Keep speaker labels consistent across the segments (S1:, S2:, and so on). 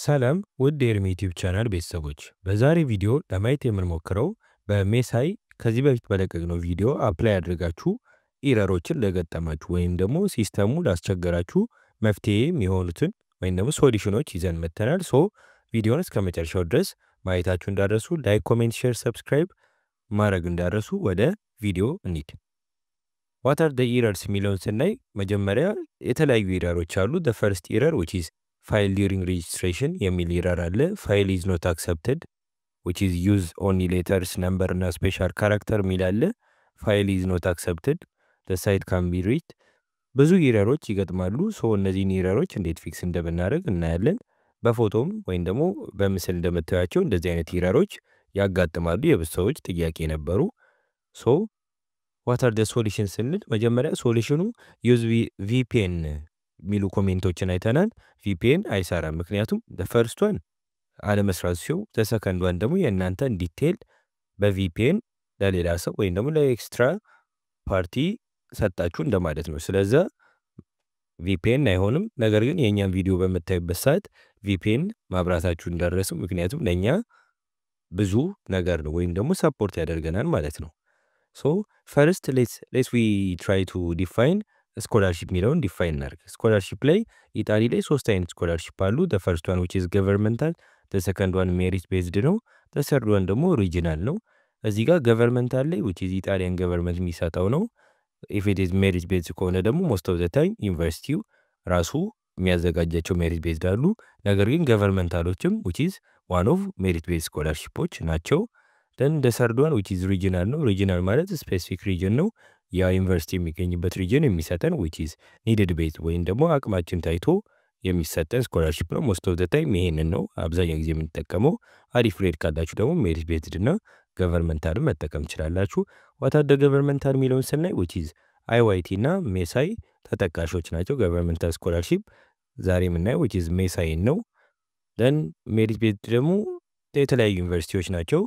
S1: ሰላም ውድ የኤርሚ ዩቲዩብ ቻናል ቤተሰቦች፣ በዛሬ ቪዲዮ ለማየት የምንሞክረው በሜሳይ ከዚህ በፊት በለቀቅነው ቪዲዮ apply አድርጋችሁ error ኦችን ለገጠማችሁ ወይም ደግሞ system ኡ ላስቸገራችሁ መፍትሄ የሚሆኑትን ወይም ደግሞ solution ኦች ይዘን መጥተናል። So ቪዲዮን እስከ መጨረሻው ድረስ ማየታችሁ እንዳትረሱ፣ like፣ comment፣ share፣ subscribe ማድረግ እንዳትረሱ። ወደ ቪዲዮ እንሂድ። What are the errors የሚለውን ስናይ መጀመሪያ የተለያዩ error ኦች አሉ። The first error, which is "fail during registration" የሚል error አለ። "File is not accepted", which is "use only letters, number" እና "special character" የሚል አለ። "File is not accepted", "the site can be reached"። ብዙ error ኦች ይገጥማሉ። So እነዚህን error ኦች እንዴት fix እንደምናደርግ እናያለን። በፎቶም ወይም ደግሞ በምስል እንደምታያቸው እንደዚህ አይነት error ኦች ያጋጥማሉ። የብዙ ሰዎች ጥያቄ ነበሩ። So what are the solution ስንል መጀመሪያ solution ኑ "use VPN" የሚሉ comment ኦችን አይተናል። VPN አይሰራም። ምክንያቱም first one አለመስራት ሲሆን፣ second one ደግሞ የእናንተን detail በ VPN ለሌላ ሰው ወይም ደግሞ ለ extra party ሰጣችሁ እንደማለት ነው። ስለዛ VPN አይሆንም። ነገር ግን የእኛን ቪዲዮ በምታዩበት ሰዓት VPN ማብራታችሁ እንዳትረሱ፣ ምክንያቱም ለእኛ ብዙ ነገር ነው ወይም ደግሞ support ያደርገናል ማለት ነው። So first, let's we try to define scholarship የሚለውን define እናድርግ። Scholarship ላይ ኢጣሊ ላይ ሶስት አይነት scholarship አሉ። The first one, which is governmental፣ the second one merit based ነው፣ the third one ደግሞ regional ነው። እዚህ ጋር governmental ላይ which is Italian government የሚሰጠው ነው። If it is merit based ከሆነ ደግሞ most of the time ዩኒቨርሲቲው ራሱ የሚያዘጋጃቸው merit based አሉ። ነገር ግን governmental ኦችም which is one of merit based scholarship ኦች ናቸው። Then the third one, which is regional ነው። Regional ማለት specific region ነው። ያ ዩኒቨርሲቲ የሚገኝበት region የሚሰጠን which is need based ወይም ደግሞ አቅማችን ታይቶ የሚሰጠን scholarship ነው። Most of the time ይሄንን ነው አብዛኛው ጊዜ የምንጠቀመው። አሪፍ grade ካላችሁ ደግሞ merit based እና governmental ን መጠቀም ትችላላችሁ። What are the governmental የሚለውን ስናይ which is IYT እና ሜሳይ ተጠቃሾች ናቸው። Governmental scholarship ዛሬ የምናየው which is ሜሳይን ነው። Then merit based ደግሞ የተለያዩ ዩኒቨርሲቲዎች ናቸው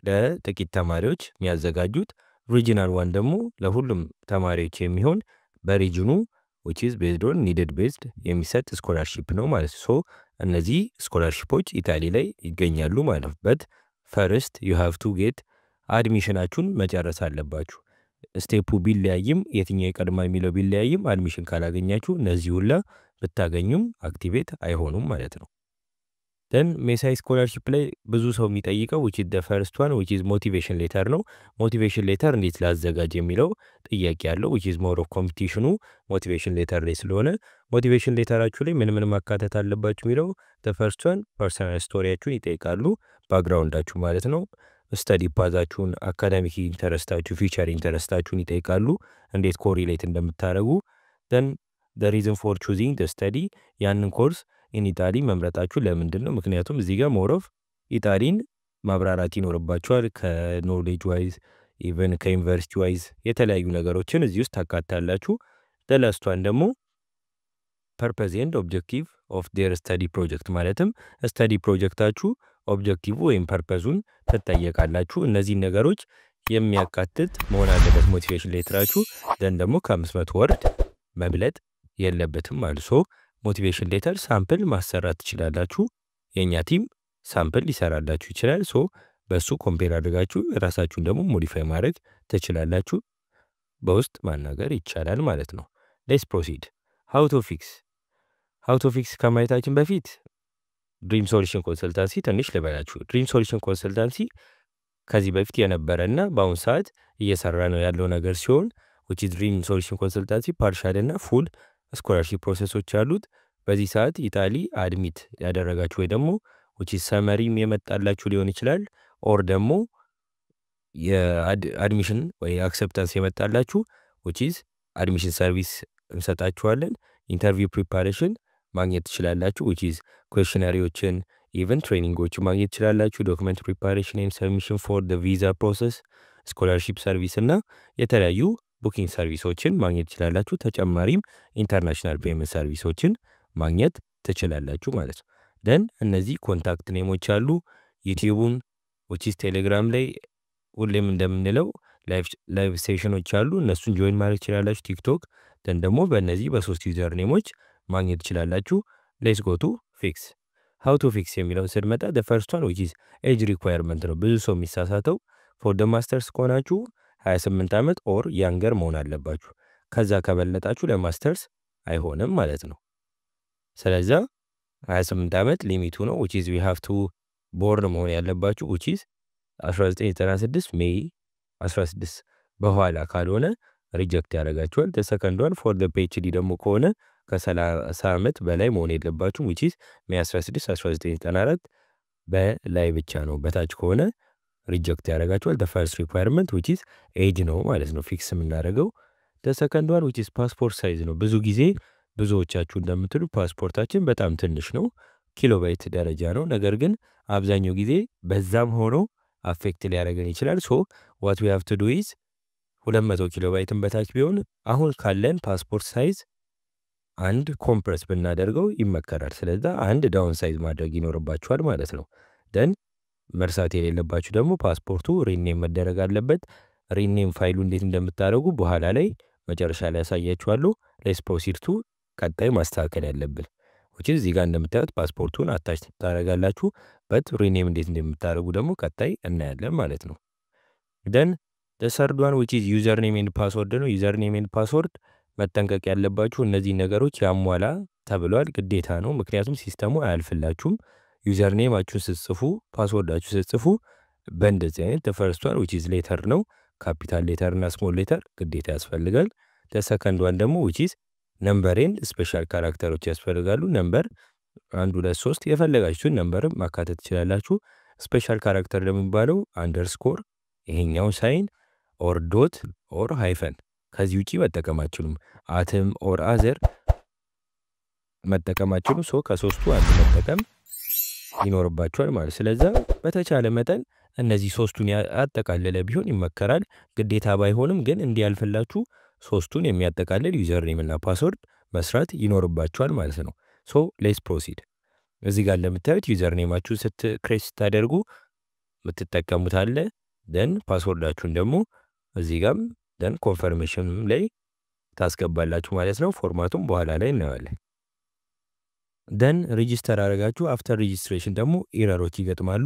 S1: ለጥቂት ተማሪዎች የሚያዘጋጁት። Regional one ደግሞ ለሁሉም ተማሪዎች የሚሆን በ region ኑ which is based on need based የሚሰጥ scholarship ነው ማለት ነው። So እነዚህ scholarship ኦች ኢታሊ ላይ ይገኛሉ ማለት ነው። But first you have to get admission ኣችሁን መጨረስ አለባችሁ። Step ኡ ቢለያይም፣ የትኛው ይቀድማል የሚለው ቢለያይም፣ admission ካላገኛችሁ እነዚህ ሁላ ብታገኙም activate አይሆኑም ማለት ነው። Then ሜሳይ scholarship ላይ ብዙ ሰው የሚጠይቀው which is the first one, which is motivation letter ነው። Motivation letter እንዴት ላዘጋጅ የሚለው ጥያቄ ያለው which is more of competition ኑ motivation letter ላይ ስለሆነ motivation letter ኣችሁ ላይ ምን ምን ማካተት አለባችሁ የሚለው the first one personal story ያችሁን ይጠይቃሉ፣ background ኣችሁ ማለት ነው። Study path ኣችሁን፣ academic interest ኣችሁ፣ future interest ኣችሁን ይጠይቃሉ፣ እንዴት correlate እንደምታደርጉ። Then the reason for choosing the study፣ ያንን course in Italy መምረጣችሁ ለምንድን ነው? ምክንያቱም እዚህ ጋር more of ኢጣሊን ማብራራት ይኖርባችኋል። ከ knowledge wise፣ even ከዩኒቨርሲቲ wise የተለያዩ ነገሮችን እዚህ ውስጥ ታካታላችሁ። The last one ደግሞ purpose and objective of their study project፣ ማለትም study project ኣችሁ objective ወይም purpose ኡን ትጠየቃላችሁ። እነዚህን ነገሮች የሚያካትት መሆን አለበት motivation letter ኣችሁ። Then ደግሞ ከ500 word መብለጥ የለበትም ማለት። So motivation letter sample ማሰራት ትችላላችሁ። የእኛ team sample ሊሰራላችሁ ይችላል። So በሱ compare አድርጋችሁ ራሳችሁን ደግሞ modify ማድረግ ትችላላችሁ። በውስጥ ማናገር ይቻላል ማለት ነው። Let's proceed how to fix። How to fix ከማየታችን በፊት Dream Solution Consultancy ትንሽ ልበላችሁ። Dream Solution Consultancy ከዚህ በፊት የነበረ እና በአሁኑ ሰዓት እየሰራ ነው ያለው ነገር ሲሆን which Dream Solution Consultancy partial እና full scholarship process ኦች አሉት። በዚህ ሰዓት ኢታሊ admit ያደረጋችሁ ወይ ደግሞ which summary ም የመጣላችሁ ሊሆን ይችላል or ደግሞ የ admission ወይ acceptance የመጣላችሁ which is admission service እንሰጣችኋለን። Interview preparation ማግኘት ትችላላችሁ። Which is questionnaire ዎችን፣ even training ኦችን ማግኘት ትችላላችሁ። Document preparation and submission for the visa process፣ scholarship service እና የተለያዩ booking service ኦችን ማግኘት ትችላላችሁ። ተጨማሪም international payment service ኦችን ማግኘት ትችላላችሁ ማለት ነው። Then እነዚህ contact name ኦች አሉ። ዩቲዩቡን which is ቴሌግራም ላይ ሁሌም እንደምንለው live session ኦች አሉ። እነሱን join ማድረግ ትችላላችሁ። ቲክቶክ then ደግሞ በእነዚህ በሶስት user name ኦች ማግኘት ትችላላችሁ። Let's go to fix። How to fix የሚለውን ስንመጣ the first one, which is age requirement ነው። ብዙ ሰው የሚሳሳተው for the masters ከሆናችሁ 28 ዓመት or younger መሆን አለባችሁ። ከዛ ከበለጣችሁ ለማስተርስ አይሆንም ማለት ነው። ስለዛ 28 ዓመት limit ኡ ነው, which is we have to born መሆን ያለባችሁ which is 1996 May 16 በኋላ ካልሆነ reject ያደርጋችኋል። The second one, for the PhD ደግሞ ከሆነ ከ30 ዓመት በላይ መሆን የለባችሁም, which is May 16 1994 በላይ ብቻ ነው። በታች ከሆነ reject ያደርጋችኋል። The first requirement, which is age ነው ማለት ነው fix የምናደርገው። The second one, which is passport size ነው። ብዙ ጊዜ ብዙዎቻችሁ እንደምትሉ ፓስፖርታችን በጣም ትንሽ ነው፣ ኪሎባይት ደረጃ ነው። ነገር ግን አብዛኛው ጊዜ በዛም ሆኖ affect ሊያደርገን ይችላል። So what we have to do is 200 ኪሎ ባይትን በታች ቢሆን አሁን ካለን passport size አንድ compress ብናደርገው ይመከራል። ስለዛ አንድ downsize ማድረግ ይኖርባችኋል ማለት ነው። Then መርሳት የሌለባችሁ ደግሞ ፓስፖርቱ rename መደረግ አለበት። Rename ፋይሉ እንዴት እንደምታደርጉ በኋላ ላይ መጨረሻ ላይ ያሳያችኋለሁ። Let's proceed to ቀጣይ ማስተካከል ያለብን, which እዚህ ጋር እንደምታዩት ፓስፖርቱን attach ታደርጋላችሁ። But rename እንዴት እንደምታደርጉ ደግሞ ቀጣይ እናያለን ማለት ነው። Then third one, which is username and password ነው። Username and password መጠንቀቅ ያለባችሁ እነዚህ ነገሮች ያሟላ ተብሏል፣ ግዴታ ነው። ምክንያቱም system ኡ አያልፍላችሁም። Username ኣችሁን ስትጽፉ፣ password ኣችሁ ስትጽፉ በእንደዚህ አይነት first one, which is letter ነው። Capital letter እና small letter ግዴታ ያስፈልጋል። Second one ደግሞ which is number and special character ኦች ያስፈልጋሉ። Number አንድ፣ ሁለት፣ ሶስት የፈለጋችሁን number ማካተት ትችላላችሁ። Special character ለሚባለው underscore፣ ይሄኛው sign or dot or hyphen፣ ከዚህ ውጪ መጠቀም አትችሉም። At ም or other መጠቀም አትችሉም። So ከሶስቱ አንዱ መጠቀም ይኖርባችኋል ማለት። ስለዛ በተቻለ መጠን እነዚህ ሶስቱን ያጠቃለለ ቢሆን ይመከራል። ግዴታ ባይሆንም ግን እንዲያልፍላችሁ ሶስቱን የሚያጠቃልል username እና password መስራት ይኖርባችኋል ማለት ነው። So let's proceed። እዚህ ጋር እንደምታዩት username ኣችሁን ስት create ስታደርጉ የምትጠቀሙት አለ። Then password ኣችሁን ደግሞ እዚህ ጋም then confirmation ላይ ታስገባላችሁ ማለት ነው። Format ኡም በኋላ ላይ እናየዋለን። Then register አደረጋችሁ። After registration ደግሞ error ኦች ይገጥማሉ።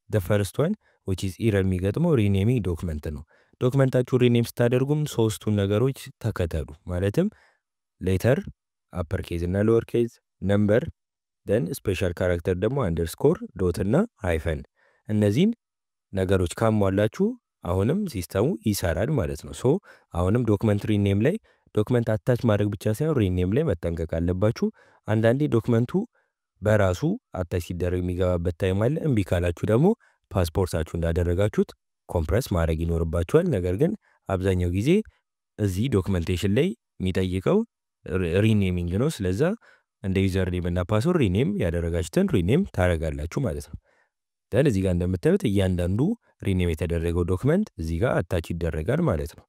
S1: The first one, which is error የሚገጥመው renaming document ነው። Document ኣችሁ rename ስታደርጉም ሶስቱን ነገሮች ተከተሉ። ማለትም letter upper case እና lower case፣ number፣ then special character ደግሞ underscore፣ dot እና hyphen። እነዚህን ነገሮች ካሟላችሁ አሁንም system ኡ ይሰራል ማለት ነው። So አሁንም document rename ላይ document attach ማድረግ ብቻ ሳይሆን rename ላይ መጠንቀቅ አለባችሁ። አንዳንዴ document ኡ በራሱ attach ሲደረግ የሚገባበት time አለ። እምቢ ካላችሁ ደግሞ ፓስፖርታችሁ እንዳደረጋችሁት compress ማድረግ ይኖርባችኋል። ነገር ግን አብዛኛው ጊዜ እዚህ documentation ላይ የሚጠይቀው renaming ነው። ስለዛ እንደ username እና password rename ያደረጋችሁትን rename ታደርጋላችሁ ማለት ነው። Then እዚህ ጋር እንደምታዩት እያንዳንዱ rename የተደረገው document እዚህ ጋር attach ይደረጋል ማለት ነው።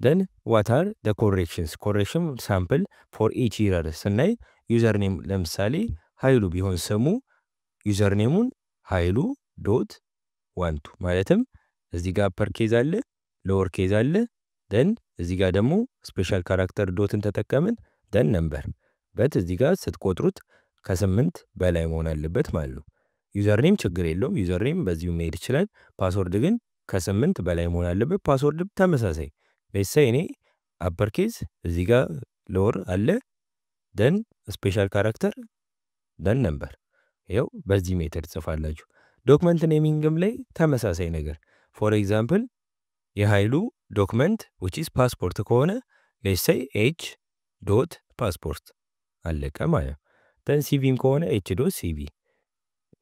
S1: Then what are the corrections? Correction sample for each error ስናይ username ለምሳሌ ኃይሉ ቢሆን ስሙ username ኡን ኃይሉ.12፣ ማለትም እዚህ ጋር upper case አለ፣ lower case አለ። Then እዚህ ጋር ደግሞ special character dot ን ተጠቀምን፣ then number, but እዚህ ጋር ስትቆጥሩት ከ8 በላይ መሆን አለበት ማለት ነው። Username ችግር የለውም። Username በዚሁ መሄድ ይችላል። Password ግን ከ8 በላይ መሆን አለበት። Password ተመሳሳይ፣ let's say እኔ upper case፣ እዚህ ጋር lower አለ፣ then special character, then number፣ ይኸው በዚህ method ጽፋላችሁ። Document naming ም ላይ ተመሳሳይ ነገር፣ for example የኃይሉ document which is passport ከሆነ let's say H.passport፣ አለቀ ማለት ነው። Then CV ም ከሆነ H.CV፣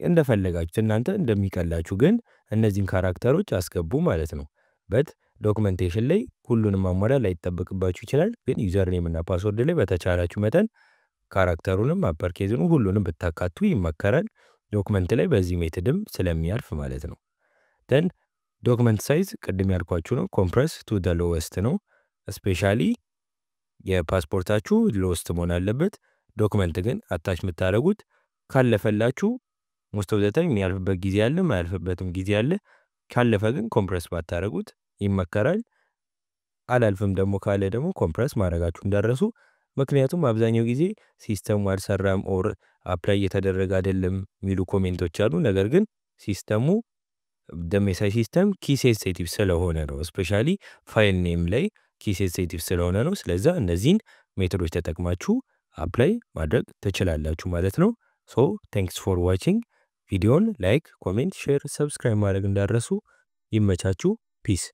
S1: እንደፈለጋችሁት እናንተ እንደሚቀላችሁ ግን እነዚህን character ኦች አስገቡ ማለት ነው። But documentation ላይ ሁሉንም ማሟላት ላይጠበቅባችሁ ይችላል። ግን username እና password ላይ በተቻላችሁ መጠን character ኡንም upper case ኡን ሁሉንም ብታካቱ ይመከራል። Document ላይ በዚህ method ም ስለሚያልፍ ማለት ነው። Then document size ቅድም ያልኳችሁ ነው። Compress to the lowest ነው። Specially የፓስፖርታችሁ lowest መሆን አለበት። Document ግን attach የምታደርጉት ካለፈላችሁ most of the time የሚያልፍበት ጊዜ አለ፣ የማያልፍበትም ጊዜ አለ። ካለፈ ግን compress ባታደርጉት ይመከራል። አላልፍም ደግሞ ካለ ደግሞ compress ማድረጋችሁ እንዳትረሱ። ምክንያቱም አብዛኛው ጊዜ system ኡ አልሰራም or Apply እየተደረገ አይደለም የሚሉ comment ኦች አሉ። ነገር ግን system ኡ the MESI system key sensitive ስለሆነ ነው። Specially file name ላይ key sensitive ስለሆነ ነው። ስለዛ እነዚህን method ኦች ተጠቅማችሁ apply ማድረግ ትችላላችሁ ማለት ነው። So thanks for watching። ቪዲዮን like፣ comment፣ share፣ subscribe ማድረግ እንዳትረሱ። ይመቻችሁ። Peace።